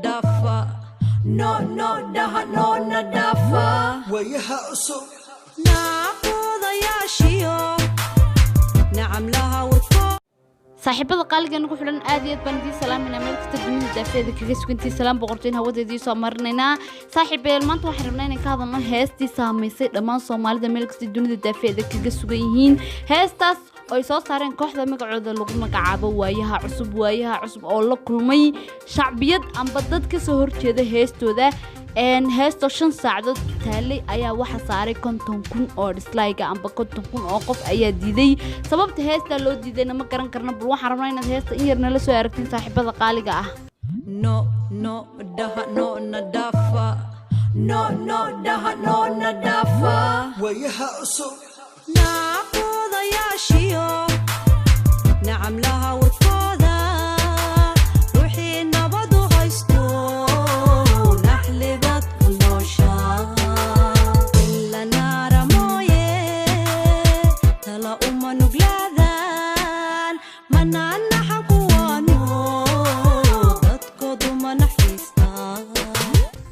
Dhaafa, no, no dhaha, noona dhaafa. Waayaha cusub. Naaqoodayaashiyo nacamlaha warkoo. Saaxiibada qaaligan ku xidhan, aad iyo aad baan idiin salaamayna meel kasta dunida daafeeda kaga sugantii. Salaam boqortoyn hawadeedii soo marinaynaa. Saaxiibeel, maanta waxaan rabnaa inaan ka hadalno heestii saamaysay dhammaan Soomaalida meel kasta dunida daafeeda kaga sugan yihiin, heestaas oo ay soo saareen kooxda magacooda lagu magacaabo Waayaha Cusub. Waayaha Cusub oo la kulmay shacbiyad amba dad ka soo horjeeda heestooda. Heestoo 5 saacadood taalay ayaa waxa saaray 50,000 oo dislike amba 50,000 oo qof ayaa diiday. Sababta heestaa loo diidayna ma garan karno. Bal waxaan rabnaa inaad heesta in yar nala soo aragtiin, saaxiibada qaaliga ah. No, no dhaha, noona dhaafa, no, no dhaha, noona dhaafa. Waayaha cusub. Naaqoodayaashiyo nacamlaha warkooda, ruuxii nabadu haysto naxlibaad ku nooshaa ila naara mooye tala uma nuglaadaan manaanaxa kuwaano dadkoodu manaxiistaan.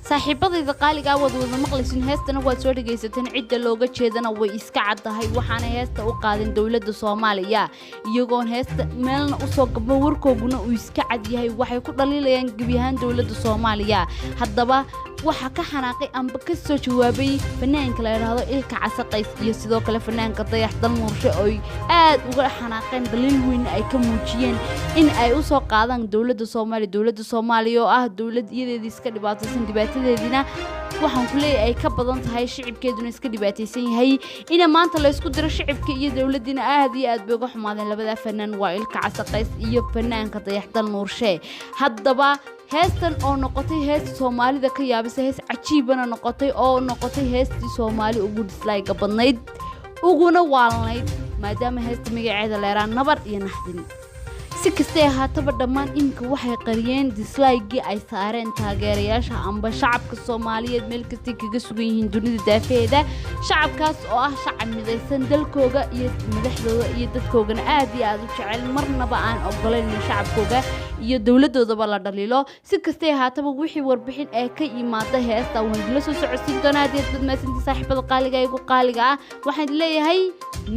Saaxiibadayda qaaliga ah, waad wada maqlaysin heestana, waad soo dhegaysateen. Cidda looga jeedana way iska caddahay, waxaana heesta u qaadeen dowladda Soomaaliya, iyagoon heesta meelna usoo gabmo, warkooguna uu iska cad yahay. Waxay ku dhaliilayaan gebi ahaan dowladda Soomaaliya. Haddaba waxaa ka xanaaqay amba ka soo jawaabay fanaanka la idhaahdo Ilka Casaqays iyo sidoo kale fanaanka Dayax Dalmuurshe, ooy aad uga xanaaqeen, daliil weyn ay ka muujiyeen in ay usoo qaadaan dowladda Soomaaliya. Dowladda Soomaaliya oo ah dowlad iyadeedii iska dhibaataysan, dhibaatadeediina waxaan ku leeyahay ay ka badan tahay, shicibkeeduna iska dhibaataysan yahay, ina maanta laysku diro shicibka iyo dowladdiina aad iyo aad bay uga xumaadeen labadaa fanaan, waa Ilka Casaqays iyo fanaanka Dayaxdal Nuurshe. Haddaba heestan oo noqotay heesta Soomaalida ka yaabisa, hees cajiibana noqotay, oo noqotay heestii Soomaali ugu dislike-ga badnayd uguna waalnayd, maadaama heesta magaceeda leeraa Nabar iyo Naxdin. Si kastay ahaataba, dhammaan iminka waxay qariyeen dislike-gii ay saareen taageerayaasha amba shacabka Soomaaliyeed meel kastay kaga sugan yihiin dunida daafaheeda, shacabkaas oo ah shacab midaysan, dalkooga iyo madaxdooda iyo dadkoogana aad iyo aad u jecel, marnaba aan ogolayn in shacabkooga iyo dowladoodaba la dhaliilo. Si kastay ahaataba, wixii warbixin ee ka yimaada heesta waan idinla soo socodsiin doonaa. Aad iyo aad baad mahadsantihiin, saaxiibada qaaliga igu qaaliga ah. Waxaan idin leeyahay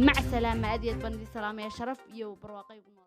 mac salaama. Aad iyo aad baan idin salaamaya. Sharaf iyo barwaaqo igu nool.